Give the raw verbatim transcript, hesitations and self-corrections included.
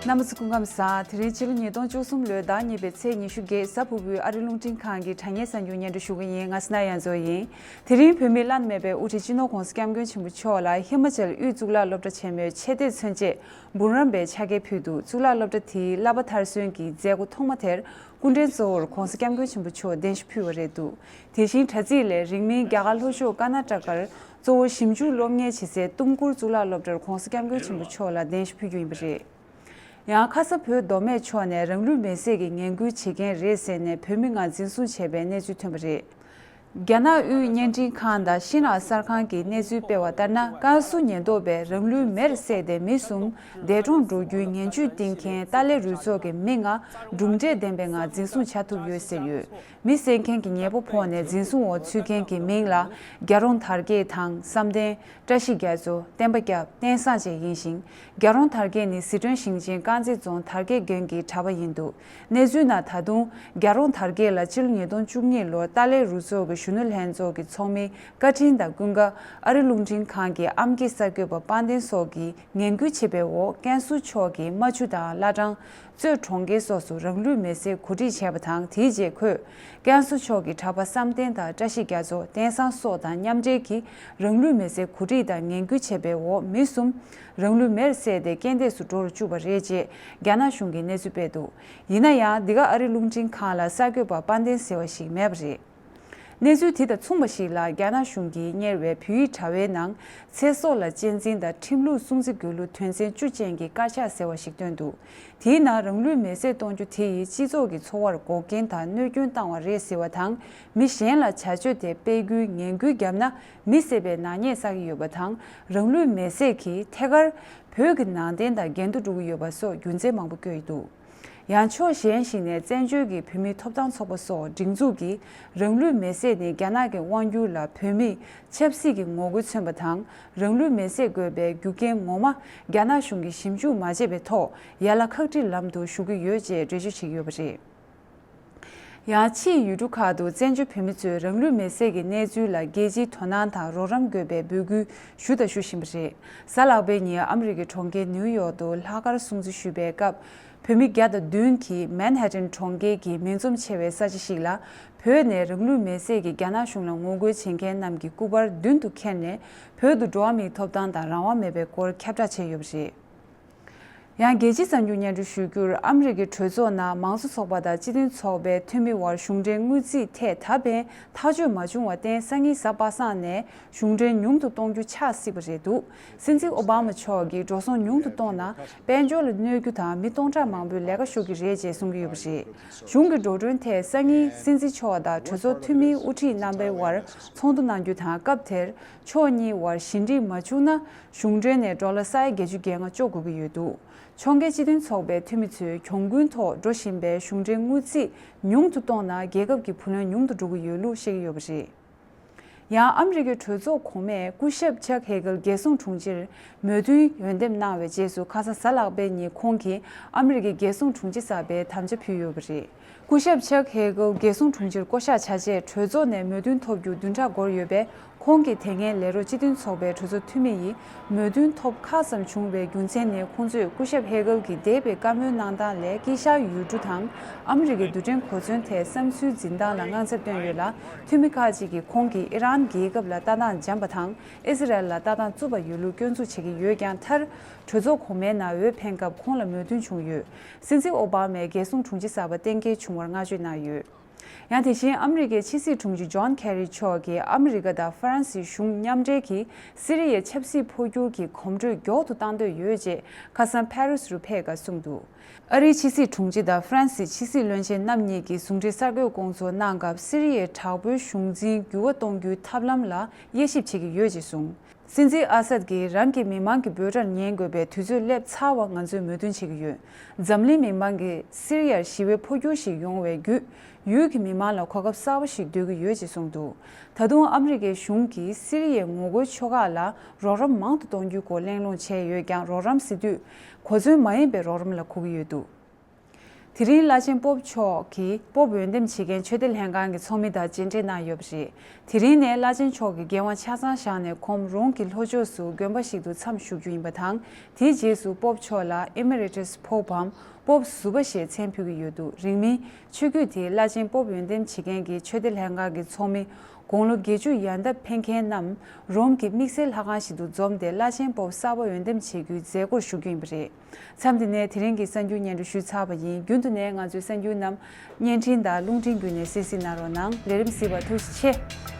རྣམ་པ་ཚོ་སྐུ་ཁམས་བཟང་། དེ་རིང་ཕྱི་ལོ་ཉིས་སྟོང་བཅུ་གསུམ་ལོའི་ཟླ་གཉིས་པའི་ཚེས་ཉི་ཤུ་བརྒྱད་གཟའ་ཕུར་བུའི་ཨ་རི་རླུང་འཕྲིན་ཁང་གི་དྲ་བརྙན་གསར་འགྱུར་སྙན་སྒྲོན་ཞུ་གི་ཡིན། ང་སི་ན་ཡ་མཚོ་ཡིན། དེ་རིང་བོད་མིའི་བླ་ན་མེད་པའི་དབུ་ཁྲིད་སྤྱི་ནོར་༧གོང་ས་༧སྐྱབས་མགོན་ཆེན་པོ་མཆོག་ལ་ཧི་མ་ཅལ་དབུས་གཙུག་ལག་སློབ་གྲྭ་ཆེན་མོའི་ཆེད་སྟོད་མཚོན་བྱེད་འབུམ་རམས་པའི་ཕྱག་འཁྱེར་ཕུལ་འདུག་གཙུག་ལག་སློབ་གྲྭ་དེའི་བསླབ་པ་མཐར་སོན་གྱི་མཛད་སྒོ་ཐོག་མ་དེར་སྐུ་ཕྲེང་གཙོ་བོར་༧གོང་ས་༧སྐྱབས་མགོན་ཆེན་པོ་མཆོག་གདན་ཞུ་ཕུལ་བ་རེད་འདུག་དེ་བཞིན་དྲ་ཚིགས་ལས་རིང་མིན་རྒྱ་གར་ལྷོ་ཕྱོགས་ཀར་ན་ཊ་ཀར་གཙོ་བོ་ཞིབ་འཇུག་སློབ་གཉེར་བྱེད་སའི་ཏུམ་ཀུར་གཙུག་ལག་སློབ་གྲྭར་༧གོང་ས་༧སྐྱབས་མགོན་ཆེན་པོ་མཆོག་ལ་གདན་ཞུ་ཕུལ་རྒྱུ་ཡིན་པ་རེད། ཡང་ཁ་ས་བོད་མདོ་སྨད་ཕྱོགས་ནས་རང་ལུས་མེར་སྲེག་གི་ངན་སྐུལ་བྱེད་མཁན་རེད་ཟེར་ནས་བོད་མི་ལྔ་འཛིན་བཟུང་བྱས་པའི་གནས་ཚུལ་ཐོན་པ་རེད། རྒྱ་ནག་དབུས་བརྙན་འཕྲིན་ཁང་དང་ཤིན་ཨ་གསར་ཁང་གིས་གནས་ཚུལ་སྤེལ་བ་ལྟར་ན། ཀན་སུའུ་ཉེན་རྟོག་པས་རང་ལུས་མེར་བསྲེགས་ཏེ་མི་གསུམ་འདས་གྲོངས་འགྲོ་རྒྱུའི་ངན་ཇུས་བཏིང་མཁན་ཏཱ་ལའི་རུ་ཚོགས་ཀྱི་མི་ལྔ་གྲུབ་འབྲས་ལྡན་པའི་ངང་འཛིན་བཟུང་བྱ་ཐུབ་ཡོད་ཟེར་ཡོད། མི་བསད་མཁན་གྱི་ཉེས་པོ་ཕོག་ནས་འཛིན་བཟུང་འོག་ཚུད་མཁན་གྱི་མིང་ལ་རྒྱ་རོང་དར་རྒྱས་དང་བསམ་གཏན། བཀྲ་ཤིས་རྒྱ་མཚོ། བསྟན་པ་སྐྱབས། བསྟན་བཟང་བཅས་ཡིན་ཞིང་། རྒྱ་རོང་དར་རྒྱས་ནི་ཟི་ཁྲོན་ཞིང་ཆེན་དཀར་མཛེས་རྫོང་དར་རྒྱས་དགོན་གྱི་གྲྭ་པ་ཡིན་འདུག་གནས་ཚུལ་ནང་ད་དུང་རྒྱ་རོང་དར་རྒྱས་ལ་ཕྱི་ལོ་ཉིས་སྟོང་བཅུ་གཉིས་ལོར་ཏཱ་ལའི་རུ་ཚོགས་ཀྱི་གཞོན་ནུ་ལྷན་ཚོགས་ཀྱི་ཚོགས་མི་བཀའ་དྲིན་དང་ཀུན་དགའ་ཨ་རི་རླུང་འཕྲིན་ཁང་གི་ཨམ་སྐད་གསར་འགོད་པ་དཔལ་ལྡན་སོགས་ཀྱིས་ངན་སྐུལ་བྱས་པའི་འོག་ཀན་སུའུ་ཕྱོགས་ཀྱི་རྨ་ཆུ་དང་བླ་བྲང་། གཙོས་གྲོང་ཁྱེར་སོགས་སུ་རང་ལུས་མེར་སྲེག་གོ་སྒྲིག་བྱས་པ་དང་། དེའི་རྗེས་ཁོས་ཀན་སུའུ་ཕྱོགས་ཀྱི་གྲྭ་པ་བསམ་གཏན་དང་བཀྲ་ཤིས་རྒྱ་མཚོ། བསྟན་བཟང་སོགས་དང་མཉམ་འབྲེལ་གྱིས་རང་ལུས་མེར་སྲེག་གོ་སྒྲིག་དང་ངན་སྐུལ་བྱས་པའི་འོག་མི་གསུམ་རང་ལུས་མེར་བསྲེགས་ཏེ་རྐྱེན་འདས་སུ་འགྲོ་རུ་བཅུག་པ་རེད་ཅེས་རྒྱ་ནག་གཞུང་གིས་གནས་ཚུལ་སྤེལ་འདུག་ཡིན་ན་ཡང་འདི་ག་ཨ་རི་རླུང་འཕྲིན་ཁང་ལ་གསར་འགོད་པ་དཔལ་ལྡན་ཟེར་བ་ཞིག་མེད་པ་རེད། གནས་ཚུལ་དེ་དང་མཚུངས་པ་ཞིག་ལ། རྒྱ་ནག་གཞུང་གིས་གཉེར་བའི་བོད་ཡིག་དྲ་བའི་ནང་། ཚེ་སྲོག་ལ་གཅེས་འཛིན་དང་ཁྲིམས་ལུགས་སྲུང་བརྩི་དགོས་ལུགས་དོན་ཚན་བཅུ་ཅན་གྱི་དཀར་ཆག་ཟེར་བ་ཞིག་བཏོན་འདུག་དེའི་ནང་རང་ལུས་མེར་སྲེག་གཏོང་རྒྱུ་དེ་ཡིས་སྤྱི་ཚོགས་ཀྱི་འཚོ་བར་འགོག་རྐྱེན་དང་གནོད་སྐྱོན་བཏང་བ་རེད་ཟེར་བ་དང་། མི་གཞན་ལ་བྱ་སྤྱོད་དེ་སྤེལ་རྒྱུའི་ངན་སྐུལ་བརྒྱབ་ན། མི་བསད་པའི་ནག་ཉེས་བསགས་ཀྱི་ཡོད་པ་དང་། རང་ལུས་མེར་སྲེག་གིས་ཐད་ཀར་བོད་ཀྱི་ནང་བསྟན་དང་འགལ་འདུ་འགྲོ་གི་ཡོད་པ་སོགས་རྒྱུ་མཚན་མང་པོ་བཀོད་ཡོད་འདུག་ཡང་ཕྱོགས་གཞན་ཞིག་ནས་བཙན་བྱོལ་གྱི་བོད་མིའི་ཐོབ་ཐང་ཚོགས་པ་སོགས་སྒྲིག་འཛུགས་ཀྱིས་རང་ལུས་མེར་བསྲེགས་ནི་རྒྱ་ནག་གི་དབང་སྒྱུར་ལ་བོད་མིས་ཆབ་སྲིད་ཀྱི་ངོ་རྒོལ་མཚོན་པ་དང་། རང་ལུས་མེར་བསྲེགས་དགོས་པའི་རྒྱུ་རྐྱེན་ངོ་མ་རྒྱ་ནག་གཞུང་གིས་ཞིབ་འཇུག་མ་བྱས་པའི་ཐོག་ཡར་ལ་ཁག་དཀྲིས་ལམ་དུ་ཞུགས་ཀྱི་ཡོད་ཅེས་འགྲེལ་བརྗོད་བྱེད་ཀྱི་ཡོད་པ་རེད། ཡང་ཕྱིའི་ཡུལ་གྲུ་ཁག་ཏུ་བཙན་བྱོལ་བོད་མི་ཚོས་རང་ལུས་མེར་སྲེག་གི་གནས་ཚུལ་ལ་རྒྱལ་སྤྱིའི་དོ་སྣང་དང་རོགས་རམ་དགོས་པའི་འབོད་སྐུལ་ཞུ་དང་ཞུ་བཞིན་པ་རེད། གཟའ་ལྷག་པའི་ཉིན་ཨ་མི་རི་ཀའི་གྲོང་ཁྱེར་ནིའུ་ཡོག་ཏུ་ལྷག་དཀར་སྲུང་བརྩི་ཞུས་པའི་སྐབས། བོད་མི་བརྒྱ་དང་བདུན་གྱིས་མན་ཧེ་ཏན་གྲོང་ཁྱེར་གྱི་མིང་འཛོམས་ཆེ་བའི་ས་ཆ་ཞིག་ལ། བོད་ནས་རང་ལུས་མེར་སྲེག་གིས་རྒྱ་ནག་གཞུང་ལ་ངོ་རྒོལ་བྱེད་མཁན་རྣམས་ཀྱི་སྐུ་པར་མདུན་དུ་འཁྱེར་ནས། བོད་དུ་འགྲོ་བ་མིའི་ཐོབ་ཐང་དང་རང་དབང་མེད་པའི་སྐོར་ཁྱབ་བསྒྲགས་བྱས་ཡོད་པ་རེད། ཡང་རྒྱལ་སྤྱིའི་གསར་འགྱུར་སྙན་སྒྲོན་ཞུ་རྒྱུར། ཨ་མི་རི་ཀའི་གྲོས་ཚོགས་ནང་མང་གཙོ་ཚོགས་པ་དང་སྤྱི་མཐུན་ཚོགས་པའི་འཐུས་མི་དབར་གཞུང་འབྲེལ་དངུལ་རྩིས་ཐད་ད་ཕན་ཐག་གཅོད་མ་བྱུང་བར་བརྟེན། སང་ཉིན་གཟའ་པ་སངས་ནས་གཞུང་འབྲེལ་ཉུང་དུ་གཏོང་རྒྱུ་ཆགས་སྲིད་པ་རེད་འདུག་སྲིད་འཛིན་ཨོ་བྷ་མ་མཆོག་གིས་འགྲོ་སོང་ཉུང་དུ་གཏོང་ན། དཔལ་འབྱོར་ལ་གནོད་རྒྱུ་དང་མི་སྟོང་ཕྲག་མང་པོའི་ལས་ཀ་ཤོར་གྱི་རེད་ཅེས་གསུང་གི་ཡོད་པ་རེད། གཞུང་གི་འགྲོ་གྲོན་ཐད་སང་ཉིན་སྲིད་འཛིན་མཆོག་དང་གྲོས་ཚོགས་འཐུས་མིའི་དབུ་ཁྲིད་རྣམ་པའི་དབར་ཚོགས་འདུ་གནང་རྒྱུ་དང་། སྐབས་དེར། ཕྱོགས་གཉིས་དབར་ཞི་འགྲིག་མ་བྱུང་ན། གཞུང་འབྲེལ་ནས་ཌོ་ལར་ས་ཡ་བརྒྱད་ཅུ་གྱ་ལྔ་གཅོག་དགོས་ཀྱི་ཡོད་འདུག་ཕྱོགས་འགལ་སྤྱི་མཐུན་ཚོགས་པའི་འཐུས་མི་ཚོས་གྱོང་གུན་ཐོག་འགྲོ་བཞིན་པའི་གཞུང་འབྲེལ་དངུལ་རྩིས་ཉུང་དུ་གཏོང་ན། རྒྱལ་ཁབ་ཀྱི་བུ་ལོན་ཉུང་དུ་འགྲོ་གི་ཡོད་ལུགས་བཤད་ཀྱི་ཡོད་པ་རེད། ཡང་ཨ་མི་རི་ཀའི་གྲོས་ཚོགས་གོང་མས་སྐུ་ཞབས་ཆག་ཧེ་གལ་རྒྱལ་སྲུང་དྲུང་ཆེར་མོས་མཐུན་འོས་འདེམས་གནང་བའི་རྗེས་སུ། ཁ་སང་གཟའ་ལྷག་པའི་ཉིན་ཁོང་གིས་ཨ་མི་རི་ཀའི་རྒྱལ་སྲུང་དྲུང་ཆེ་གསར་པའི་དམ་བཅའ་ཕུལ་ཡོད་པ་རེད། སྐུ་ཞབས་ཆག་ཧེ་གལ་རྒྱལ་སྲུང་དྲུང་ཆེར་བསྐོ་གཞག་བྱ་ཆེད། གྲོས་ཚོགས་ནས་མོས་མཐུན་ཐོབ་རྒྱུ་བདུན་ཕྲག་འགོར་ཡོད་པས། ཁོང་གིས་དེ་སྔའི་ལས་རོགས་སྤྱི་མཐུན་ཚོགས་པའི་གྲོས་ཚོགས་འཐུས་མི་ཡིས་མོས་མཐུན་ཐོབ་ཁག་ཙམ་བྱུང་བའི་རྒྱུ་མཚན་ནི། ཁོང་ཚོས་སྐུ་ཞབས་ཧེ་གལ་གྱིས་འདས་པའི་བཀའ་མོལ་གནང་སྟངས་ལས། དཀྱིལ་ཤར་ཡུལ་གྲུ་དང་ཨ་མི་རི་ཀའི་རྡུལ་ཕྲན་གོ་མཚོན་ཐད་བསམ་ཚུལ་འཛིན་སྟངས་ལ་དངངས་འཚབ་བཏོན་ཡོད་ལ། འཐུས་མི་ཁག་ཅིག་གིས་ཁོང་གིས་ཨི་རན་རྒྱལ་ཁབ་ལ་ལྟ་སྟངས་འཇམ་པ་དང་། ཨི་སི་རལ་ལ་ལྟ་སྟངས་རྩུབ་པ་ཡོད་ལུགས་སྐྱོན་འཛུགས་བྱེད་ཀྱི་ཡོད་ཀྱང་། མཐར། གྲོས་ཚོགས་གོང་མའི་ནང་འོས་འཕེན་སྐབས་ཁོང་ལ་མོས་མཐུན་བྱུང་ཡོད། སྲིད་འཛིན་ཨོ་བྷ་མས་རྒྱལ་སྲུང་དྲུང་ཆེ་གསར་པ་གཏན་འཁེལ་བྱུང་བར་བསྔགས་བརྗོད་གནང་ཡོད། ཡང་དེ་བཞིན་ཨ་མི་རི་ཀའི་ཕྱི་སྲིད་དྲུང་ཆེ་ཇོན་ཁེ་རི་མཆོག་གིས། ཨ་མི་རི་ཀ་དང་ཧྥ་རན་སིའི་གཞུང་མཉམ་འབྲེལ་གྱིས་སི་རི་ཡའི་ཆབ་སྲིད་འཕོ་འགྱུར་གྱི་གོམ་བགྲོད་མགྱོགས་སུ་གཏང་འདོད་ཡོད་ཅེས་ཁ་སང་ཕ་རི་སི་རུ་ཕེབས་སྐབས་གསུངས་འདུག་ཨ་རིའི་ཕྱི་སྲིད་དྲུང་ཆེ་དང་ཧྥ་རན་སིའི་ཕྱི་སྲིད་བློན་ཆེན་རྣམ་གཉིས་ཀྱིས་ཟུང་འབྲེལ་གསར་འགོད་སྐོང་ཚོགས་གནང་སྐབས། སི་རི་ཡའི་དྲག་པོའི་གཞུང་འཛིན་འགྱུར་བ་གཏོང་རྒྱུའི་ཐབས་ལམ་ལ་དབྱེ་ཞིབ་བྱེད་ཀྱི་ཡོད་ཅེས་གསུངས། སྲིད་འཛིན་ཨ་སད་ཀྱིས་རང་གི་མི་མང་གི་འབོད་སྒྲར་ཉན་དགོས་པའི་དུས་ཚོད་སླེབས་ཚར་བར་ང་ཚོས་མོས་མཐུན་བྱེད་ཀྱི་ཡོད། འཛམ་གླིང་མི་མང་གིས་སི་རི་ཡར་ཞི་བའི་འཕོ་འགྱུར་ཞིག་ཡོང་བའི་བརྒྱུད། ཡུལ་གྱི་མི་མང་ལ་གོ་སྐབས་གསར་པ་ཞིག་འདོད་ཀྱི་ཡོད་ཅེས་གསུངས་འདུག་ད་དུང་ཨ་མི་རི་ཀའི་གཞུང་གིས་སི་རི་ཡའི་ངོ་རྒོལ་ཕྱོགས་ཁག་ལ་རོགས་རམ་མང་དུ་གཏོང་རྒྱུའི་སྐོར་གླེང་སློང་བྱས་ཡོད་ཀྱང་། རོགས་རམ་ཟེར་དུས་གོ་མཚོན་མ་ཡིན་པའི་རོགས་རམ་ལ་གོ་གི་ཡོད་འདུག་དེ་རིང་བླ་ཆེན་པོབ་མཆོག་གིས་པོབ་འོས་འདེམས་བྱེད་མཁན་ཆོས་སྡེ་ལྷན་ཁང་གི་ཚོགས་མི་དང་མཇལ་འཕྲད་གནང་ཡོད་པ་རེད། དེ་རིང་ནས་བླ་ཆེན་མཆོག་གིས་འགན་དབང་ཆ་ཚང་བཞག་ནས་ཁོང་རོམ་གྱི་ལྷོ་ཕྱོགས་སུ་དགོན་པ་ཞིག་ཏུ་མཚམས་བཞུགས་རྒྱུ་ཡིན་པ་དང་། དེའི་རྗེས་སུ་པོབ་མཆོག་ལ་ཨེ་མི་རེ་ཊས་པོབ་བམ་པོབ་ཟུར་པ་ཞེས་མཚན་ཕུལ་གྱི་ཡོད་འདུག་རིང་མིན་ཆོས་བརྒྱུད་དེ་བླ་ཆེན་པོབ་འོས་འདེམས་བྱེད་མཁན་གྱི་ཆོས་སྡེ་ལྷན་ཁང་གི་ཚོགས་མི་དགུང་ལོ་བརྒྱད་ཅུ་ཡར་འདབ་འཕེན་མཁན་རྣམས་རོམ་གྱི་དམིགས་བསལ་ལྷ་ཁང་ཞིག་ཏུ་འཛོམས་ཏེ་བླ་ཆེན་པོབ་གསར་པ་འོས་འདེམས་བྱེད་རྒྱུའི་མཛད་སྒོར་ཞུགས་རྒྱུ་ཡིན་པ་རེད། མཚམས་འདི་ནས་དེ་རིང་གི་གསར་འགྱུར་སྙན་སྒྲོན་ཞུས་ཚར་བ་ཡིན། རྒྱུན་དུ་ནས་ང་ཚོའི་གསར་འགྱུར་རྣམས་བརྙན་འཕྲིན་དང་རླུང་འཕྲིན་བརྒྱུད་ནས་གསན་གཟིགས་གནང་རོགས་གནང་། ལས་རིམ་གཟིགས་པར་ཐུགས་རྗེ་ཆེ།